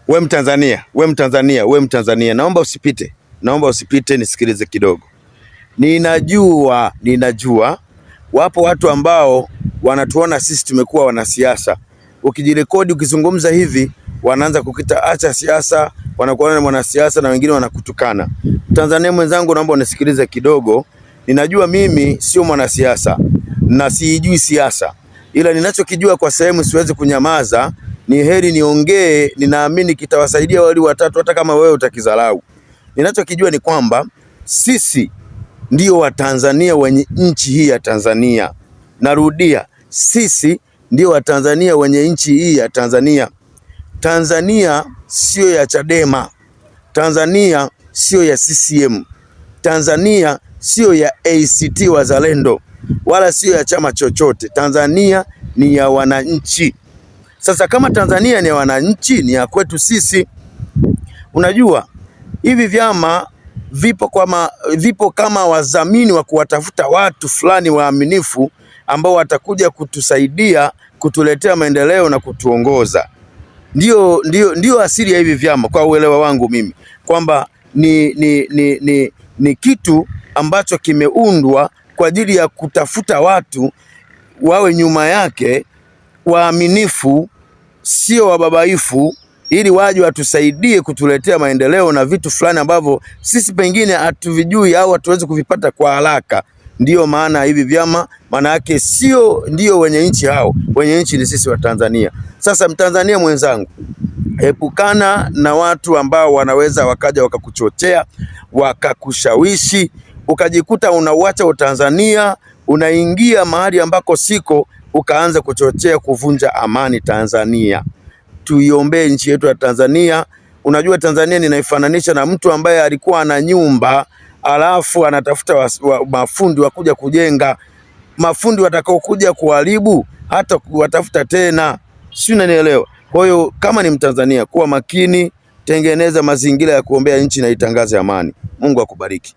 We Mtanzania, we Mtanzania, we Mtanzania, naomba usipite, naomba usipite, nisikilize kidogo. Ninajua wapo watu ambao wanatuona sisi tumekuwa wanasiasa. Ukijirekodi ukizungumza hivi, wanaanza kukita acha siasa, wanakuona ni mwanasiasa na wengine wanakutukana. Tanzania mwenzangu, naomba unisikilize kidogo. Ninajua mimi sio mwanasiasa na siijui siasa, ila ninachokijua kwa sehemu siwezi kunyamaza. Ni heri niongee, ninaamini kitawasaidia wale watatu, hata kama wewe utakidharau. Ninachokijua ni kwamba sisi ndio Watanzania wenye nchi hii ya Tanzania. Narudia, sisi ndio Watanzania wenye nchi hii ya Tanzania. Tanzania siyo ya Chadema, Tanzania siyo ya CCM, Tanzania siyo ya ACT Wazalendo, wala siyo ya chama chochote. Tanzania ni ya wananchi. Sasa kama Tanzania ni ya wananchi, ni ya kwetu sisi. Unajua hivi vyama vipo kama wadhamini wa kuwatafuta watu fulani waaminifu ambao watakuja kutusaidia kutuletea maendeleo na kutuongoza. Ndio asili ya hivi vyama kwa uelewa wangu mimi kwamba ni kitu ambacho kimeundwa kwa ajili ya kutafuta watu wawe nyuma yake waaminifu, sio wababaifu, ili waje watusaidie kutuletea maendeleo na vitu fulani ambavyo sisi pengine hatuvijui au hatuwezi kuvipata kwa haraka. Ndiyo maana hivi vyama, maana yake sio ndio wenye nchi hao, wenye nchi ni sisi wa Tanzania. Sasa Mtanzania mwenzangu, epukana na watu ambao wanaweza wakaja wakakuchochea wakakushawishi ukajikuta unauacha Utanzania, unaingia mahali ambako siko, ukaanza kuchochea kuvunja amani Tanzania. Tuiombee nchi yetu ya Tanzania. Unajua, Tanzania ninaifananisha na mtu ambaye alikuwa ana nyumba alafu anatafuta mafundi wa kuja kujenga. Mafundi watakaokuja kuharibu hata kuwatafuta tena, si unanielewa? Kwa hiyo kama ni Mtanzania, kuwa makini, tengeneza mazingira ya kuombea nchi na itangaze amani. Mungu akubariki.